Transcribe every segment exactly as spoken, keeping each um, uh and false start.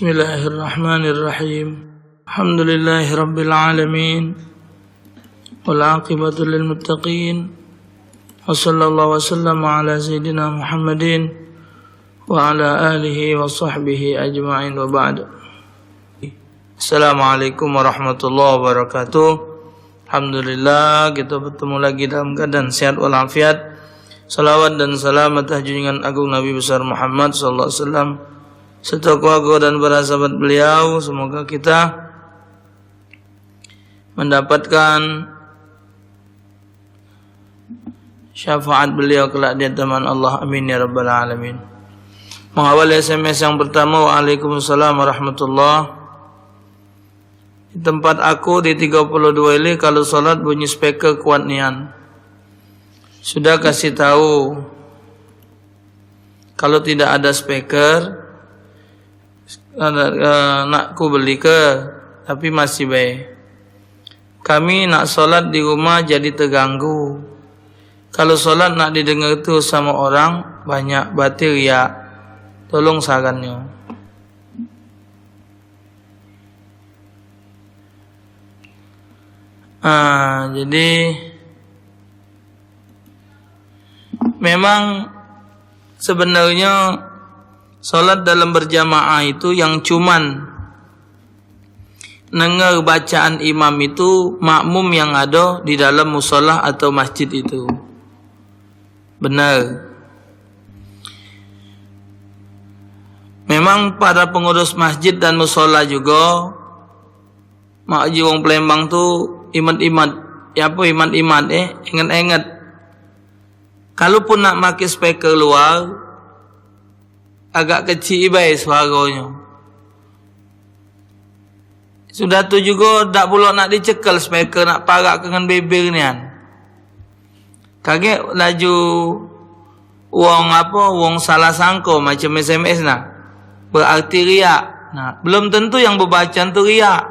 Bismillahirrahmanirrahim. Alhamdulillahirabbil alamin. Wal aqibatu lil muttaqin. Wa sallallahu wa sallama ala sayyidina Muhammadin wa ala alihi wa sahbihi ajma'in, wa ba'd. Assalamualaikum warahmatullahi wabarakatuh. Alhamdulillah, kita bertemu lagi dalam keadaan sehat walafiat. Salawat dan salam atas junjungan agung Nabi besar Muhammad sallallahu alaihi wasallam, serta keluarga dan para sahabat beliau. Semoga kita mendapatkan syafaat beliau kelak di hadapan Allah. Amin ya rabbal alamin. Mengawali S M S yang pertama, Waalaikumsalam warahmatullah. Di tempat aku di tiga puluh dua Ilir, kalau salat bunyi speaker kuat nian. Sudah kasih tahu, kalau tidak ada speaker, eh, nak ku beli ke, tapi masih bae. Kami nak salat di rumah jadi terganggu. Kalau salat nak didengar tu sama orang banyak, berarti riak. Tolong sarannyo. Ah, jadi memang sebenarnya salat dalam berjamaah itu yang cuman dengar bacaan imam itu makmum yang ada di dalam musola atau masjid itu. Benar. Memang para pengurus masjid dan musola juga, mak ji wong Palembang tu imat-imat. Ya apa imat-imat, eh? Ingat-ingat. Kalaupun nak make speaker luar, agak kecik ibai suaronyo. Sudah tu jugo dak pulo nak dicekel speaker, nak parak ke ngan beber nian. Kagek laju wong apo, wong salah sangko macam S M S nah. Berarti riak. Nah, belum tentu yang bebaca tu riak.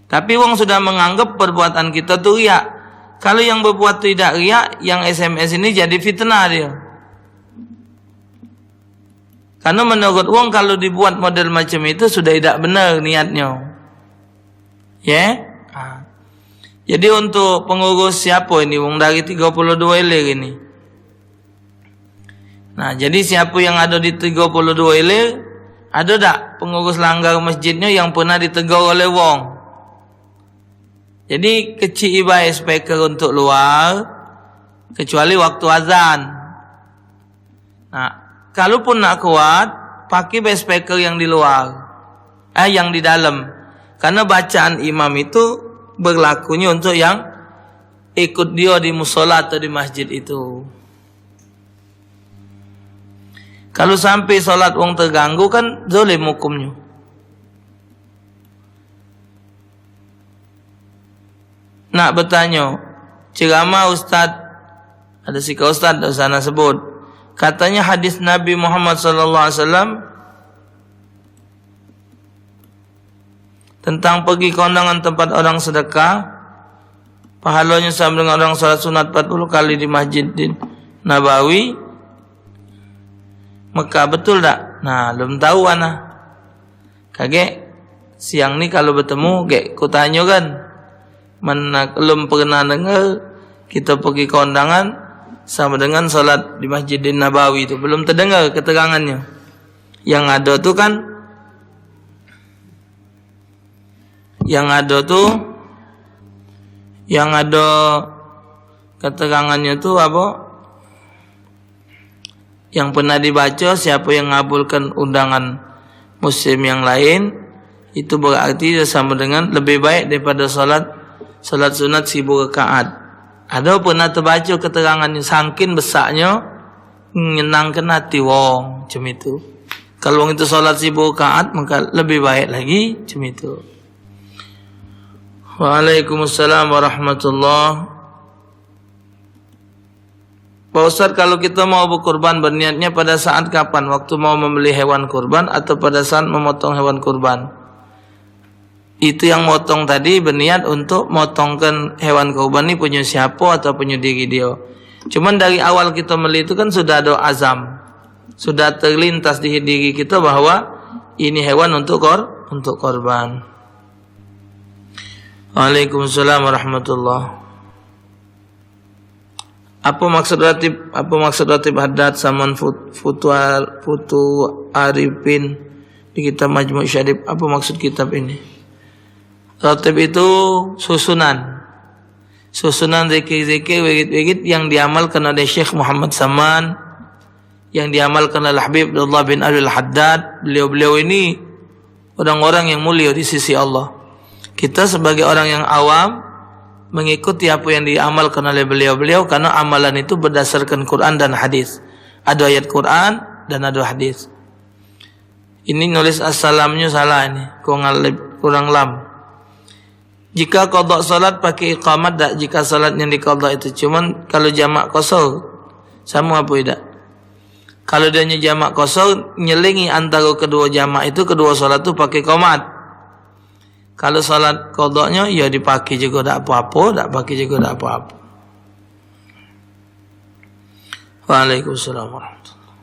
Tapi wong sudah menganggap perbuatan kita tu riak. Kalau yang berbuat tu tidak riak, yang S M S ini jadi fitnah dia. Karena menurut wong, kalau dibuat model macam itu sudah tidak benar niatnya. Ya? Ha. Jadi untuk pengurus siapa ini? Wong dari tiga puluh dua Ilir ini. Nah, jadi siapa yang ada di tiga puluh dua Ilir, ada dak pengurus langgar masjidnya yang pernah ditegur oleh wong? Jadi kecik ibai speaker untuk luar, kecuali waktu azan. Nah, kalaupun nak kuat, pakai bae speaker yang di luar, eh, yang di dalam. Karena bacaan imam itu berlakunya untuk yang ikut dia di musola atau di masjid itu. Kalau sampai salat wong terganggu, kan zalim hukumnya. Nak bertanyo, ceramah ustaz, ada sika ustaz dak usah nak sebut. Katanya hadis Nabi Muhammad sallallahu alaihi wasallam tentang pergi ke undangan tempat orang sedekah, pahalanya sama dengan orang salat sunat empat puluh kali di Masjid di Nabawi, Mekah. Betul dak? Nah, lum tahu ana. Kagek siang ni kalu betemu, gek ku tanyo kan. Men lum pernah dengar, kita pergi ke undangan sama dengan salat di Masjidin Nabawi tu. Belum terdengar keterangannyo. Yang ado tu kan, yang ado tu, yang ado keterangannyo tu apo? Yang pernah dibaco, siapo yang ngabulkan undangan muslim yang lain, itu berarti dio samo dengan lebih baik daripada salat, salat sunat sibu rakaat. Ado pernah tebaco keterangan ni, sangkin besaknyo nyenangkan hati wong, cem itu. Kalu wong itu salat sibu rakaat, maka lebih baik lagi, cem itu. Waalaikumsalam warahmatullah. Pak Ustaz, kalau kita mau berkurban, berniatnya pada saat kapan? Waktu mau membeli hewan kurban atau pada saat memotong hewan kurban? Itu yang motong tadi berniat untuk motongkan hewan kurban ni punyo siapo atau punyo diri dio. Cuman dari awal kita meli itu kan sudah ada azam. Sudah terlintas di diri kita bahwa Ini hewan untuk kor-, untuk korban. Waalaikumsalam warahmatullah. Apa maksud ratib, apa maksud ratib haddad saman fut-, futu ar-, futu arifin di kitab Majmu' Syarif? Apa maksud kitab ini? Ratib itu susunan. Susunan zikir-zikir, wirid-wirid yang diamalkan oleh Syekh Muhammad Saman, yang diamalkan oleh Habib Abdullah bin Abdul Haddad. Beliau-beliau ini orang-orang yang mulia di sisi Allah. Kita sebagai orang yang awam mengikuti apa yang diamalkan oleh beliau-beliau karena amalan itu berdasarkan Quran dan hadis. Ada ayat Quran dan ada hadis. Ini nulis assalamnya salah ini, kurang alif, kurang lam. Jika qada salat pakai iqamat dak jika salat yang diqada itu? Cuman kalau jamak qasar sama apa idak? Kalau dia nyo jamak qasar, nyelingi antara kedua jamak itu, kedua salat tu pakai qomat. Kalau salat qadanya, ya dipakai juga dak apa-apa, dak pakai juga dak apa-apa. Waalaikumsalam warahmatullahi.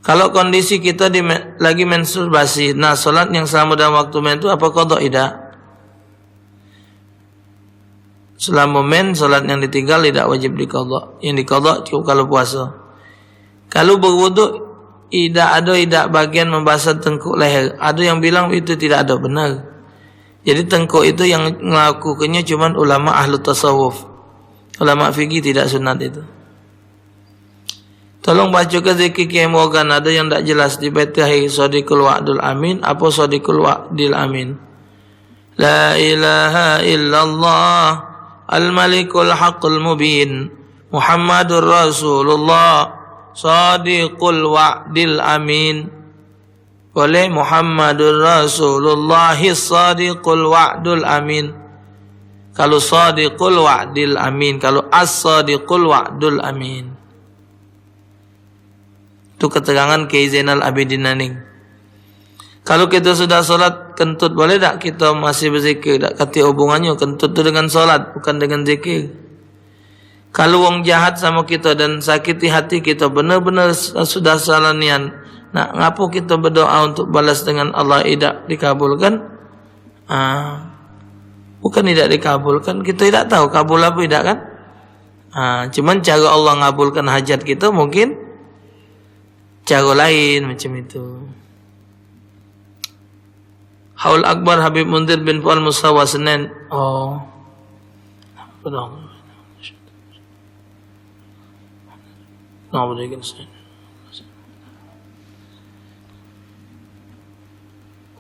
Kalau kondisi kita di me-, lagi menstruasi, nah, salat yang selama dalam waktu men tu apa qada idak? Selama men, salat yang ditinggal idak wajib diqada. Yang diqada cukup kalau puasa. Kalau berwuduk, idak ada idak bagian membasah tengkuk leher. Ada yang bilang itu tidak ada, benar. Jadi tengkuk itu yang ngelakukannya cuman ulama ahlu tasawuf. Ulama fikih tidak sunat itu. Tolong bacakan zikir Kiai Mogan, ada yang dak jelas di Fatihah, Shadiqul Wa'dul Amin, apa Shadiqul Wa'dil Amin? La ilaha illallah, al-malikul haqqul mubin, Muhammadur Rasulullah, Shadiqul Wa'dil Amin. Boleh, Muhammadur Rasulullah, Shadiqul Wa'dul Amin. Kalau Shadiqul Wa'dil Amin, kalau As-Shadiqul Wa'dul Amin. Tu keterangan Kiai Zainal Abidin Naning. Kalau kita sudah salat kentut, boleh dak kita masih berzikir? Dak katik hubungannya kentut tu dengan salat, bukan dengan zikir. Kalau wong jahat sama kita dan sakiti hati kita, benar-benar s-, sudah salah nian, nak ngapo kita berdoa untuk balas dengan Allah idak dikabulkan? Ah, bukan idak dikabulkan, kita idak tahu kabul apa idak, kan? Ah, cuman cara Allah ngabulkan hajat kita mungkin cara lain macam itu. Haul Akbar Habib Munzir bin Fuad Musawa Senen. Oh.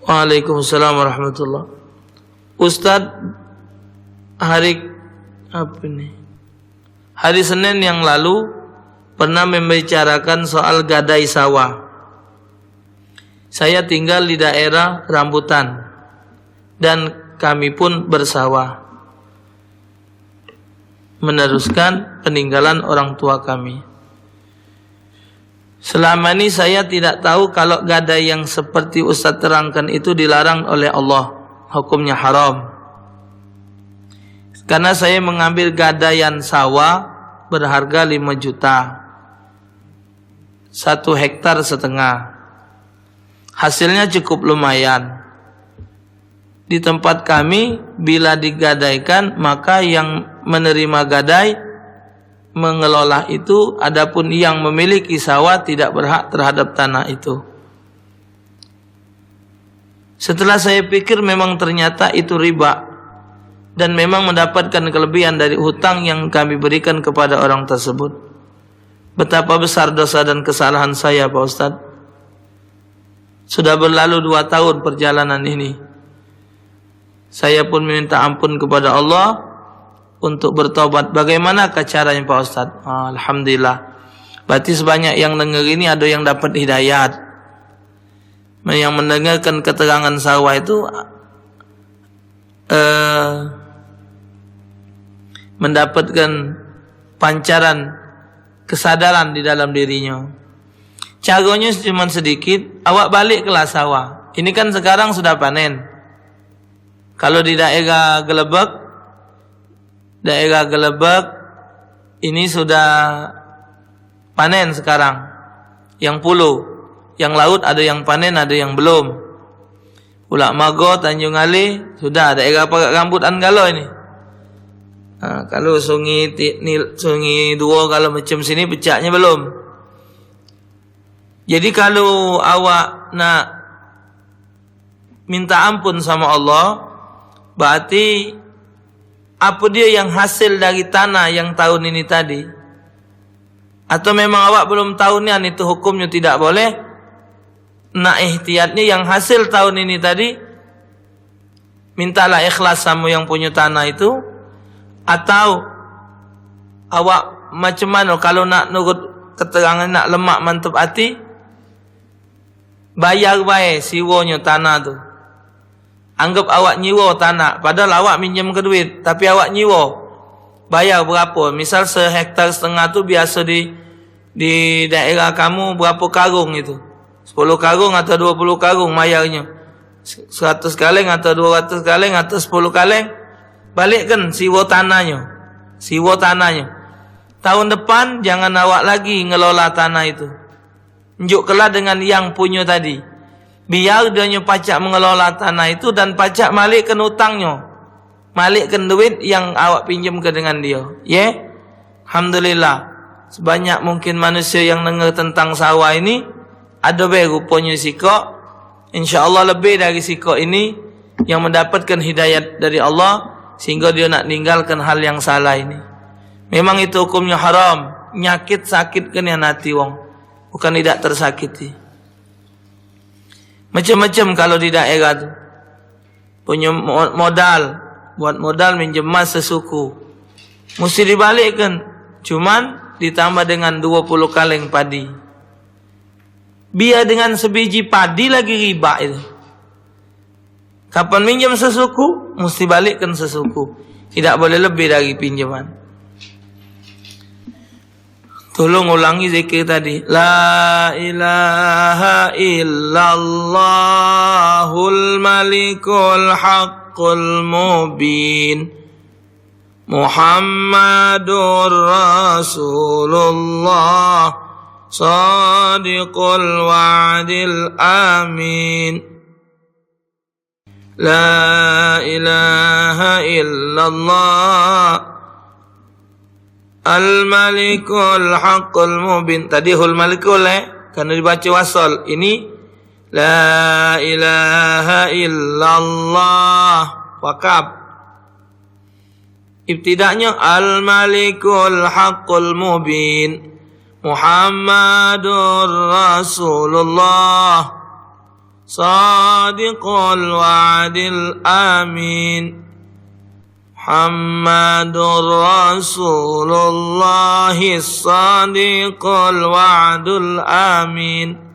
Waalaikumsalam warahmatullah. Ustaz, hari apa ni? Hari Senin yang lalu pernah membicarakan soal gadai sawah. Saya tinggal di daerah rambutan dan kami pun bersawah, meneruskan peninggalan orang tua kami. Selama ini saya tidak tahu kalau gadai yang seperti Ustaz terangkan itu dilarang oleh Allah, hukumnya haram. Karena saya mengambil gadaian sawah berharga lima juta, satu hektar setengah. Hasilnya cukup lumayan. Di tempat kami, bila digadaikan, maka yang menerima gadai mengelola itu, adapun yang memiliki sawah tidak berhak terhadap tanah itu. Setelah saya pikir, memang ternyata itu riba dan memang mendapatkan kelebihan dari hutang yang kami berikan kepada orang tersebut. Betapa besar dosa dan kesalahan saya, Pak Ustadz. Sudah berlalu dua tahun perjalanan ini. Saya pun meminta ampun kepada Allah untuk bertobat. Bagaimanakah caranya, Pak Ustadz? Ah, Alhamdulillah. Berarti sebanyak yang dengar ini ada yang dapat hidayat. Yang mendengarkan keterangan sawah itu, eh, mendapatkan pancaran kesadaran di dalam dirinya. Caranya cuma sedikit, awak balik ke sawah. Ini kan sekarang sudah panen. Kalau di daerah Gelebek, daerah Gelebek ini sudah panen sekarang. Yang pulo. Yang laut ado yang panen, ado yang belum. Pulak Mago, Tanjung Ale, sudah daerah parak rambutan galo ini. Ha, kalu Sungai Ti-, Nil-, Sungai Duo, kalu macam sini pecaknyo belum. Jadi kalu awak nak minta ampun samo Allah, berarti apo dio yang hasil dari tanah yang tahun ini tadi? Atau memang awak belum tahu nian itu hukumnyo tidak boleh? Nak ihtiyatnyo yang hasil tahun ini tadi, mintalah ikhlas samo yang punyo tanah itu, atau awak macam mano kalu nak nurut keterangan, nak lemak mantep ati, bayar bae siwonyo tanah tu. Anggap awak nyiwo tanah, padahal awak minjem ke duit, tapi awak nyiwo. Bayar berapo? Misal sehektar setengah tu biaso di, di daerah kamu berapo karung itu? Sepuluh karung atau dua puluh karung mayarnyo. Seratus kaleng atau dua ratus kaleng atau sepuluh kaleng, balikkan siwo tanahnyo. Siwo tanahnyo. Tahun depan, jangan awak lagi ngelola tanah itu. Njukkelah dengan yang punyo tadi. Biar dionyo pacak mengelola tanah itu dan pacak malikkan utangnyo. Malikkan duit yang awak pinjemke dengan dio. Ye? Alhamdulillah. Sebanyak mungkin manusia yang dengar tentang sawah ini, ado be ruponyo sikok. Insya Allah lebih dari sikok ini yang mendapatkan hidayat dari Allah, sehingga dio nak ninggalkan hal yang salah ini. Memang itu hukumnyo haram. Nyakit sakit ke nian ati wong. Bukan tidak tersakiti. Macam-macam kalu di daerah tu. Punyo mo-, modal. Buat modal minjem emas sesuku. Mesti dibalikkan. Cuman ditambah dengan dua puluh kaleng padi. Biar dengan sebiji padi lagi riba itu. Kapan minjem sesuku, mesti balikkan sesuku. Tidak boleh lebih dari pinjaman. Tolong ulangi zikir tadi. La ilaha illallahul malikul haqqul mubin. Muhammadur Rasulullah, sadiqul wa'dil amin. La ilaha illallah, al-malikul haqqul mubin. Tadi hul malikul, eh, karena dibaca wasal. Ini la ilaha illallah. Wakaf. Ibtidaknya al-malikul haqqul mubin. Muhammadur Rasulullah. Sadiqul wa'dil amin. Muhammadur Rasulullah. Sadiqul wa'dul amin.